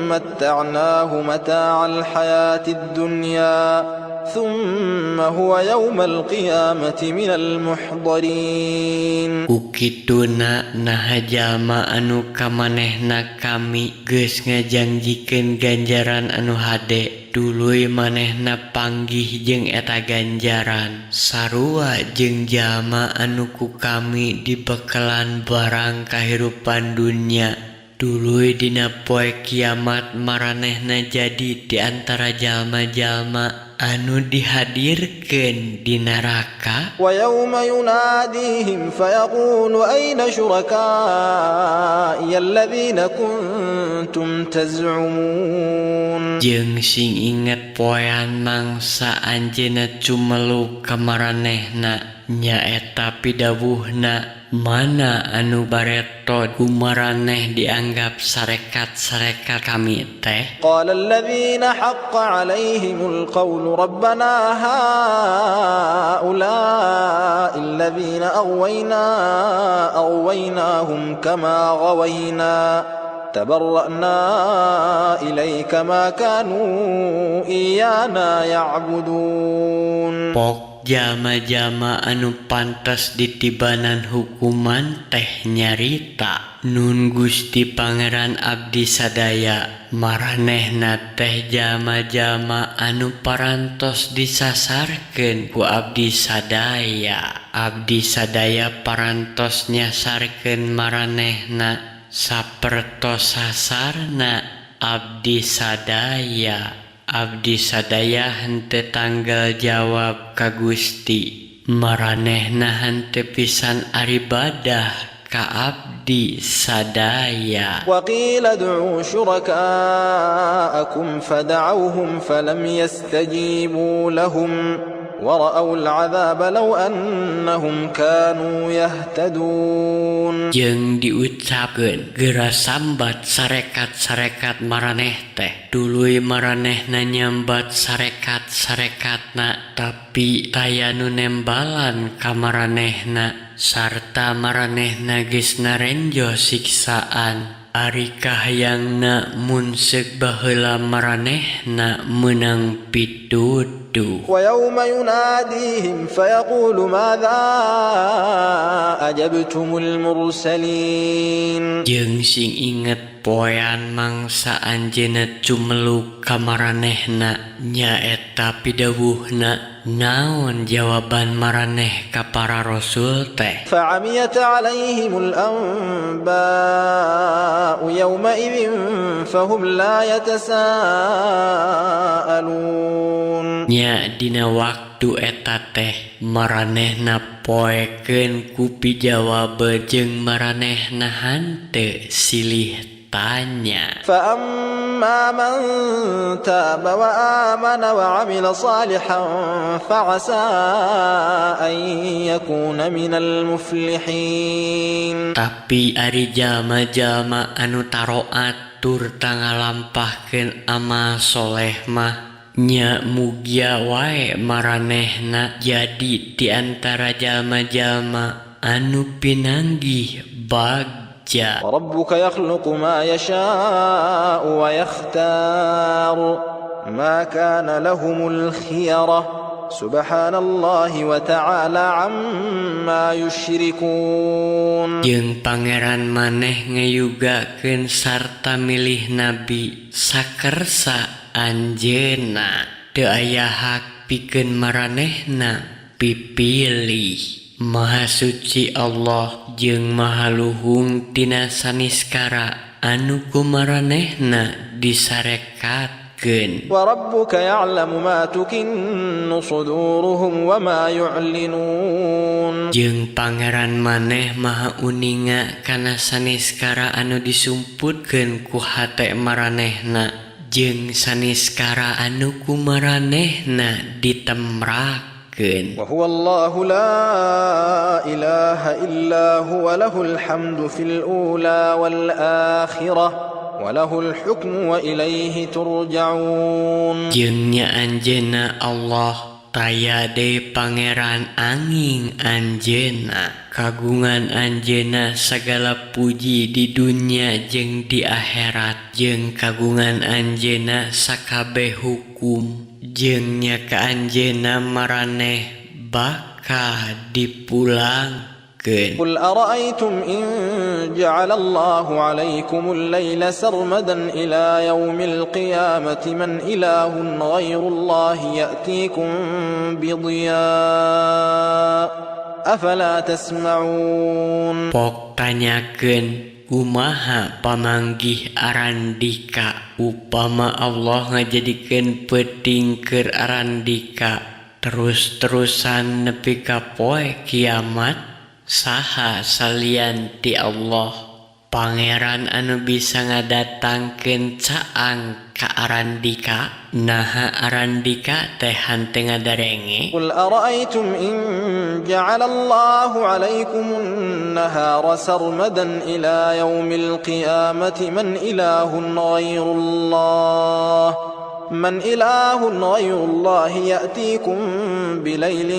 matta'nahu mata'al hayatid dunya thumma huwa yawmal qiyamati minal muhdharin. Kukituna naha jalma anu kamanehna kami geus ngajangjikeun ganjaran anu hade, tuluy manehna panggih jeung eta ganjaran sarua jeung jalma anu ku kami dibekelan barang kahirupan dunya, tuluy dina poe kiamat maranehna jadi di antara jalma-jalma anu dihadirkeun di neraka. Wa yauma yunadihim fayaqulu aina syuraka'i alladzina kuntum taz'umun. Jeung sing inget poean mangsa anjeunna cumeluk ka maranehna, nyaeta pidawuhna mana anu bareto kumaraneh dianggap sarekat-sarekat kami teh. Qala alladzina haqqa alaihimul qawlu rabbana haula'i alladzina aghwayna aghwaynahum kama ghawayna tabarra'na ilaika ma kanu iyyana ya'budun. Pok jalma-jalma anu pantas ditibanan hukuman teh nyarita nun Gusti Pangeran abdi sadaya maranehna teh jalma-jalma anu parantos disasarkeun ku abdi sadaya. Abdi sadaya parantos nyasarkeun maranehna sapertos sasarna abdi sadaya. Abdi sadaya henteu tanggal jawab ka Gusti, maranehna henteu pisan aribadah ka abdi sadaya. Wa qila ud'u syuraka'akum fada'awhum falam yastajibu lahum ورأوا العذاب لو أنهم كانوا يهتدون. Jeung diucapkeun geura sambat sarekat-sarekat maraneh teh, tuluy maranehna nyambat sarekat-sarekatna, tapi taya nu nembalan ka maranehna sarta maranehna geus narenjo siksaan. Ari kahayangna mun seuk baheula maranehna meunang pituduh. ويوم يناديهم فيقول ماذا أجبتم المرسلين. Jeung sing inget poean mangsa anjeunna cumeluk ka maranehna, nyaeta pidawuhna, naon jawaban maraneh ka para rasul teh? فعميت عليهم الأنباء يومئذ فهم لا يتساءلون. Nya dina waktu eta teh maranehna poekeun ku pijawabe jeung maranehna henteu silih tanya. فأما من تاب وآمن وعمل صالحا فعسى أن يكون من المفلحين. Tapi ari jalma-jalma anu taroat turta ngalampahkeun amal soleh mah, nya mugia wae maranehna jadi di antara jalma-jalma anu pinanggih bagja. وربك يخلق ما يشاء ويختار ما كان لهم الخيرة سبحان الله وتعالى عما يشركون. Jeung Pangeran maneh ngayugakeun sarta milih nabi sakersa anjeunna, teu aya hak pikeun maranehna pipilih. Maha suci Allah jeung maha luhung tina saniskara anu ku maranehna disarekatkeun. وربك يعلم ما تكن صدورهم وما يعلنون. Jeung Pangeran maneh maha uninga kana saniskara anu disumputkeun ku hate maranehna jeung saniskara anu ku maranehna ditemrakeun. وهو الله لا إله إلا هو له الحمد في الأولى والآخرة وله الحكم وإليه ترجعون. Jeung nya anjeunna Allah, taya deui pangeran anging anjeunna. Kagungan anjeunna sagala puji di dunya jeung di akhirat, jeung kagungan anjeunna sakabeh hukum, jeung nya ka anjeunna maraneh bakal dipulangkeun. قل أرأيتم إن جعل الله عليكم الليل سرمدا إلى يوم القيامة من إله غير الله يأتيكم بضياء أفلا تسمعون. Pok tanyakeun, kumaha pamanggih arandika upama Allah ngajadikeun peuting keur arandika terus-terusan nepi ka poe kiamat? Saha salian ti Allah Pangeran anu bisa ngadatangkeun caang ka arandika? Naha arandika teh henteu ngadarenge? قل أرأيتم إن جعل الله عليكم النهار سرمدا إلى يوم القيامة من إله غير الله يأتيكم بليل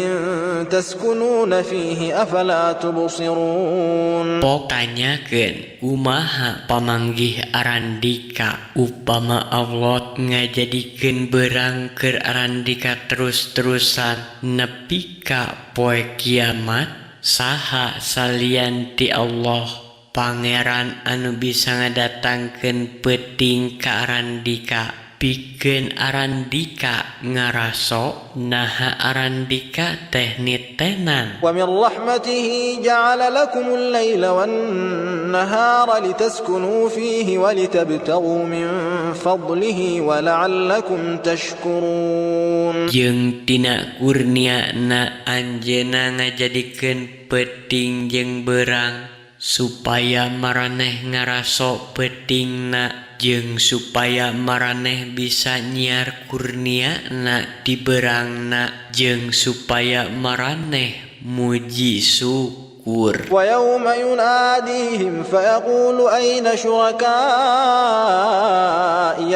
تسكنون فيه أفلا تبصرون. Pok tanyakeun, kumaha pamanggih arandika upama Allah ngajadikeun beurang keur arandika terus-terusan nepi ka poe kiamat? Saha salian ti Allah Pangeran anu bisa ngadatangkeun peuting ka arandika pikeun arandika ngaraso? Naha arandika teh nitenan? ومن رحمته جعل لكم الليل والنهار لتسكنوا فيه ولتبتغوا من فضله ولعلكم تشكرون. Jeung tina kurniana anjeunna ngajadikeun peuting jeung beurang. Supaya maraneh ngaraso peutingna jeung supaya maraneh bisa nyiar kurniana di berangna jeung supaya maraneh muji syukur. ويوم يناديهم فيقول أين شركائي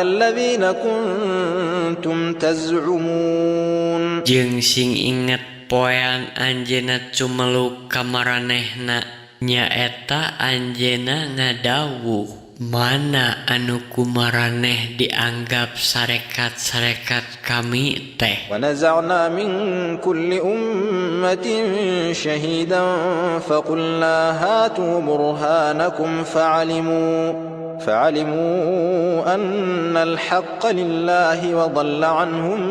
الذين كنتم تزعمون. Jeung sing inget poean anjeunna cumeluk ka maranehna, nyaeta anjeunna ngadawuh, mana anu kumaraneh dianggap sarekat-sarekat kami teh. ونزعنا من كل أمة شهيدا فقلنا هاتوا برهانكم فعلموا أن الحق لله وضل عنهم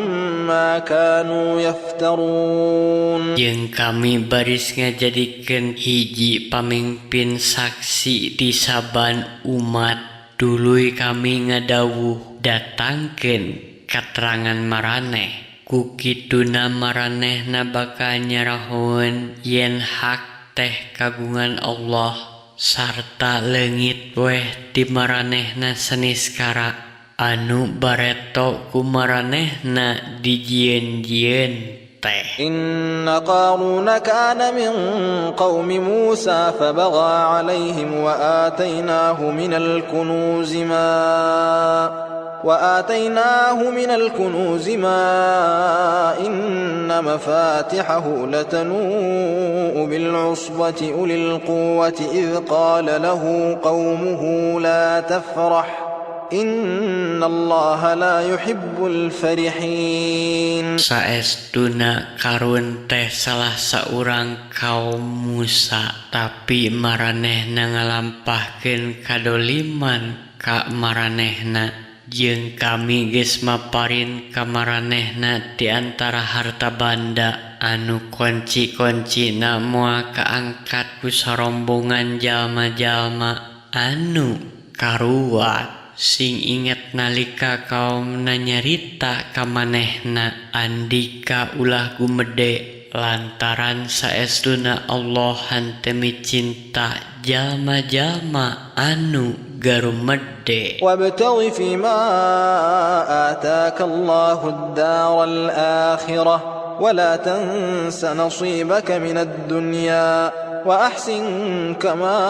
ما كانوا يفترون. Jeung kami baris ngajadikeun hiji pamimpin saksi di saban umat, tuluy kami ngadawuh, datangkeun katerangan maraneh. Ku kituna maranehna bakal nyarahoeun yen hak teh kagungan Allah sarta leungit weh ti maranehna seniskara anu bareto ku maranehna dijieun-jieun teh. إن قارون كان من قوم موسى فبغى عليهم وآتيناه من الكنوز ما إن مفاتحه لتنوء بالعصبة أولي القوة إذ قال له قومه لا تفرح إن الله لا يحب الفرحين. Saestuna Karun teh salah saurang kaum Musa, tapi maranehna ngalampahkeun kadoliman ka maranehna, jeung kami geus maparin ka maranehna di antara harta banda anu kunci-kuncina moal kaangkat ku sarombongan jalma-jalma anu karuat. Sing inget nalika kaumna nyarita ka manehna, andika ulah gumede lantaran saestuna Allah henteu micinta jalma-jalma anu garumede. وابتغ فيما آتاك الله الدار الآخرة ولا تنس نصيبك من الدنيا وأحسن كما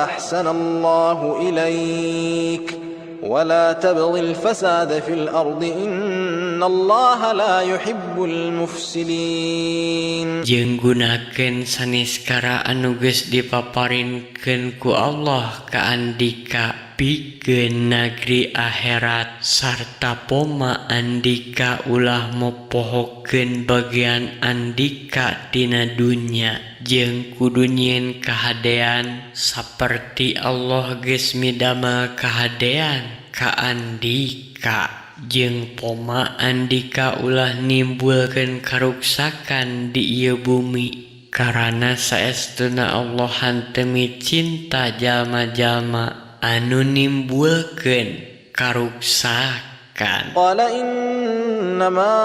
أحسن الله إليك ولا تبغ الفساد في الأرض إن الله لا يحب المفسدين. Jeung gunakeun saniskara anu geus dipaparinkeun ku Allah ka andika pikeun nagri akhirat, sarta poma andika ulah mopohokeun bagian andika tina dunya, jeung kudu nyieun kahadean saperti Allah geus midamel kahadean ka andika, jeung poma andika ulah nimbulkeun karuksakan di ieu bumi, karana saestuna Allah henteu micinta jalma-jalma anu nimbulkeun karuksakan. قال إنما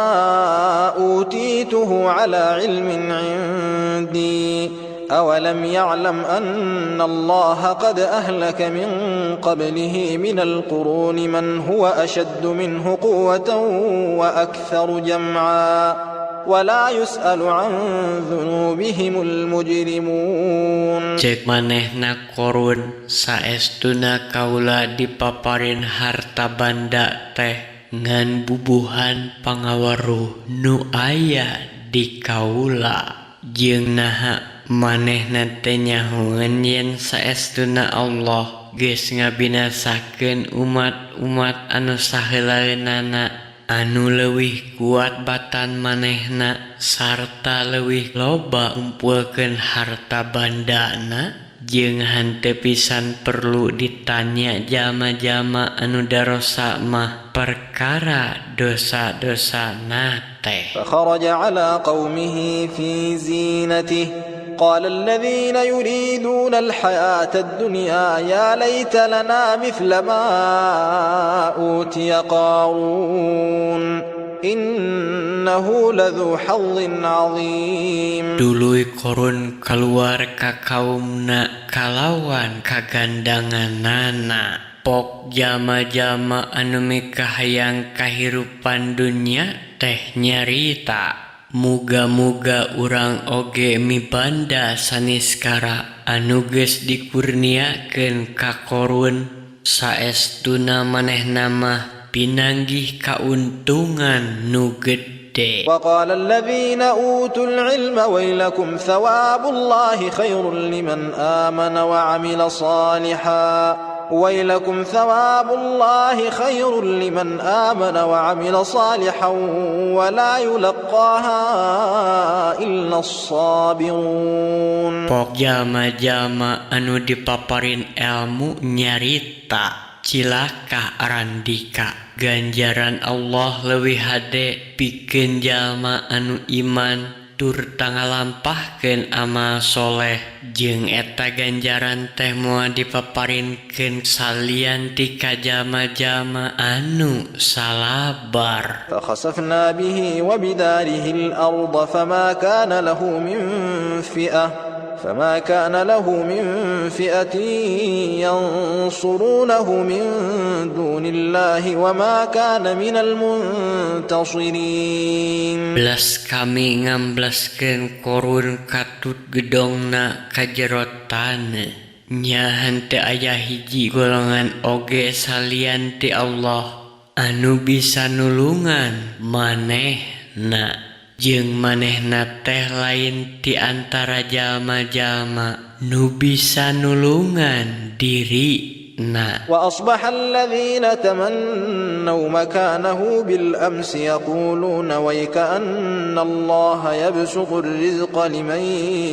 أوتيته على علم عندي أولم يعلم أن الله قد أهلك من قبله من القرون من هو أشد منه قوة وأكثر جمعا ولا يسأل عن ذنوبهم المجرمون. Cek manehna Korun, saestuna kaula dipaparin harta banda teh ngan bubuhan pangaweruh nu aya di kaula. Jeung naha manehna teh nyahoeun yen saestuna Allah geus ngabinasakeun umat-umat anu saheulaeunana anu leuwih kuat batan manehna sarta leuwih loba ngumpulkeun harta bandana, jeung henteu pisan perlu ditanya jalma-jalma anu darosa mah perkara dosa-dosana teh. فخرج على قومه في زينته قال الذين يريدون الحياة الدنيا يا ليت لنا مثل ما أوتي قارون. إنه لذو حظ عظيم. Tuluy Qorun kaluar ka kaumna kalawan kagandanganana. Pok jalma-jalma anu mikahayang kahirupan dunya teh nyarita, muga-muga urang oge mibanda saniskara anu geus dikurniakeun ka Qorun. Saestuna manehna mah pinanggih kauntungan nu gede. وقال الذين أوتوا العلم ويلكم ثواب الله خير لمن آمن وعمل صالحا ويلكم ثواب الله خير لمن آمن وعمل صالحا ولا يلقاها إلا الصابرون. Pok jalma-jalma anu dipaparin elmu nyarita, cilaka arandika, ganjaran Allah leuwih hade pikeun jalma anu iman turta ngalampahkeun amal soleh, jeung eta ganjaran teh moal dipaparinkeun salian ti ka jalma-jalma anu salabar. فخسفنا به وبداره الأرض فما كان له من فئة ينصرونه من دون الله وما كان من المنتصرين. Blas kami ngamblaskeun Qorun katut gedongna ka jero taneuh. Nya henteu aya hiji golongan oge salian ti Allah anu bisa nulungan manehna, jeung manehna teh lain ti antara jalma-jalma nu bisa nulungan dirina. وأصبح الذين تمنوا مكانه بالأمس يقولون ويكأن الله يبسط الرزق لمن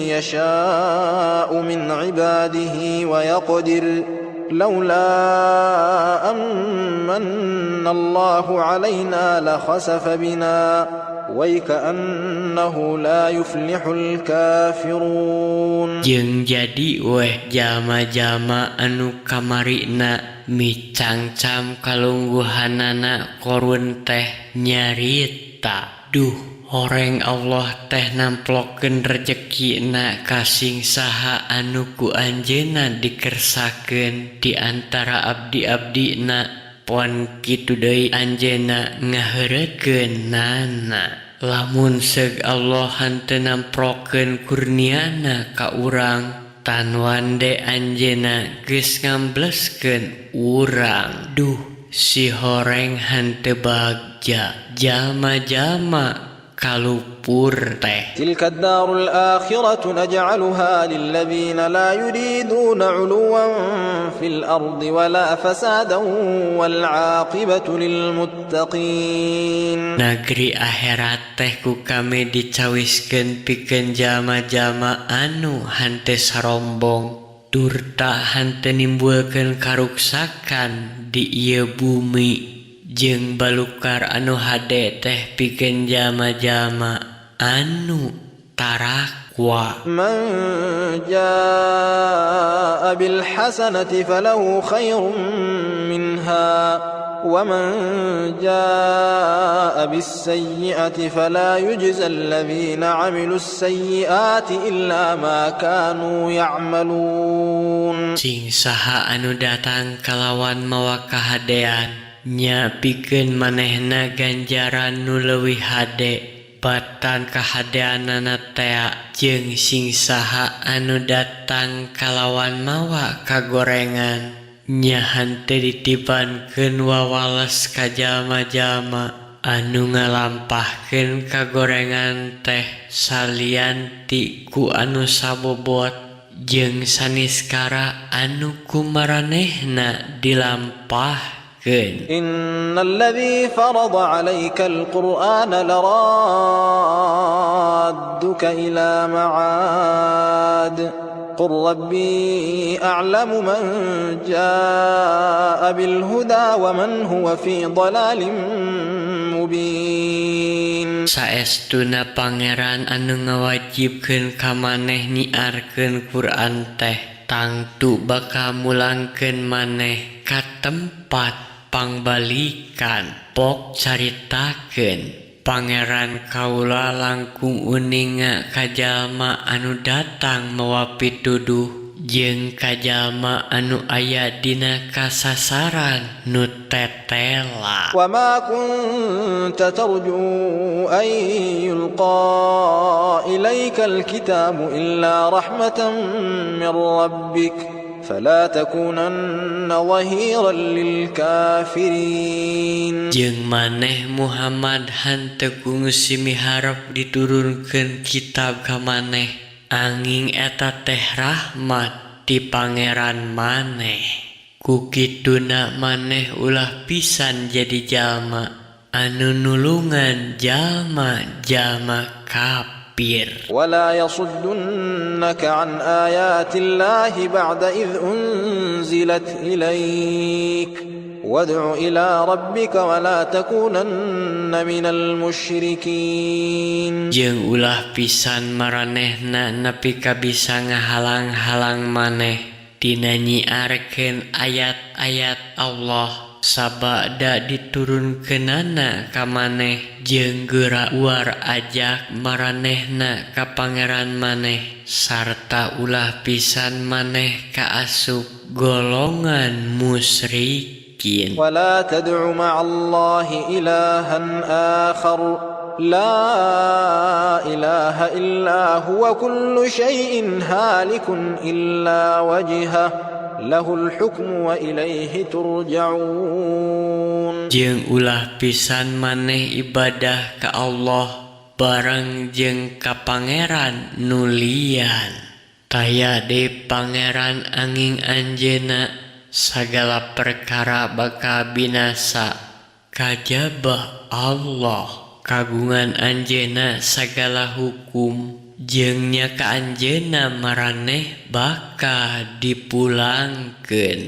يشاء من عباده ويقدر لولا أمن الله علينا لخسف بنا ويكأنه لا يفلح الكافرون. Jeung jadi weh jalma-jalma anu kamarina micangcam kalungguhanana Qorun teh nyarita, duh, horeng Allah teh namplokeun rejekina ka sing saha anu ku anjeunna dikersakeun di antara abdi-abdina, pon kitu deui anjeunna ngaheureutkeun nana. Lamun seug Allah henteu namprokeun kurniana ka urang, tan wande anjeunna geus ngambleskeun urang. Duh, si horeng henteu bagja jalma-jalma kalupur teh. تلك الدار الآخرة نجعلها للذين لا يريدون علوا في الأرض ولا فسادا والعاقبة للمتقين. Nagri akhirat teh ku kami dicawiskeun pikeun jalma-jalma anu henteu sarombong turta henteu nimbulkeun karuksakan di ieu bumi, jeung balukar anu hade teh pikeun jalma-jalma anu tarakwa. من جاء بالحسنة فله خير منها ومن جاء بالسيئة فلا يجزى الذين عملوا السيئات إلا ما كانوا يعملون. Sing saha anu datang kalawan mawa kahadean, nya pikeun manehna ganjaran nu leuwih hade batan kahadeanana tea, jeung sing saha anu datang kalawan mawa kagorengan, nya henteu ditibankeun wawales ka jalma-jalma anu ngalampahkeun kagorengan teh salian ti ku anu sabobot jeung saniskara anu ku maranehna dilampahkeun. إن الذي فرض عليك القرآن لرادك إلى معاد قل ربي أعلم من جاء بالهدى ومن هو في ضلال مبين. Saestuna Pangeran anu ngawajibkeun ka maneh nyiarkeun Quran teh tangtu bakal mulangkeun maneh ka tempat. Pangbalikan. Pok caritakeun Pangeran kaula langkung uninga ka jalma anu datang mawa pituduh jeung ka jalma anu aya dina kasasaran nu tetela. وما كنت ترجو أن يلقى إليك الكتاب إلا رحمة من ربك فلا تكونن ظهيرا للكافرين. Jeung maneh Muhammad henteu kungsi miharep diturunkeun kitab ka maneh, anging eta teh rahmat ti Pangeran maneh. Ku kituna maneh ulah pisan jadi jalma anu nulungan jalma-jalma kafir. ولا يصدنك عن آيات الله بعد إذ أنزلت إليك وادع إلى ربك ولا تكونن من المشركين. Jeung ulah pisan maranehna nepi ka bisa ngahalang-halang maneh tina nyiarkeun ayat-ayat Allah sabada diturunkeunana ka maneh, jeung geura uar ajak maranehna ka Pangeran maneh, sarta ulah pisan maneh kaasup golongan musyrikin. ولا تدع مع الله إلها آخر لا إله إلا هو كل شيء هالك إلا وجهه له الحكم وإليه ترجعون. Jeung ulah pisan maneh ibadah ka Allah bareng jeung ka pangeran nu lian. Taya deui pangeran anging Anjeunna. Sagala perkara bakal binasa kajaba Allah. Kagungan Anjeunna sagala hukum, jeung nya ka Anjeunna maraneh bakal dipulangkeun.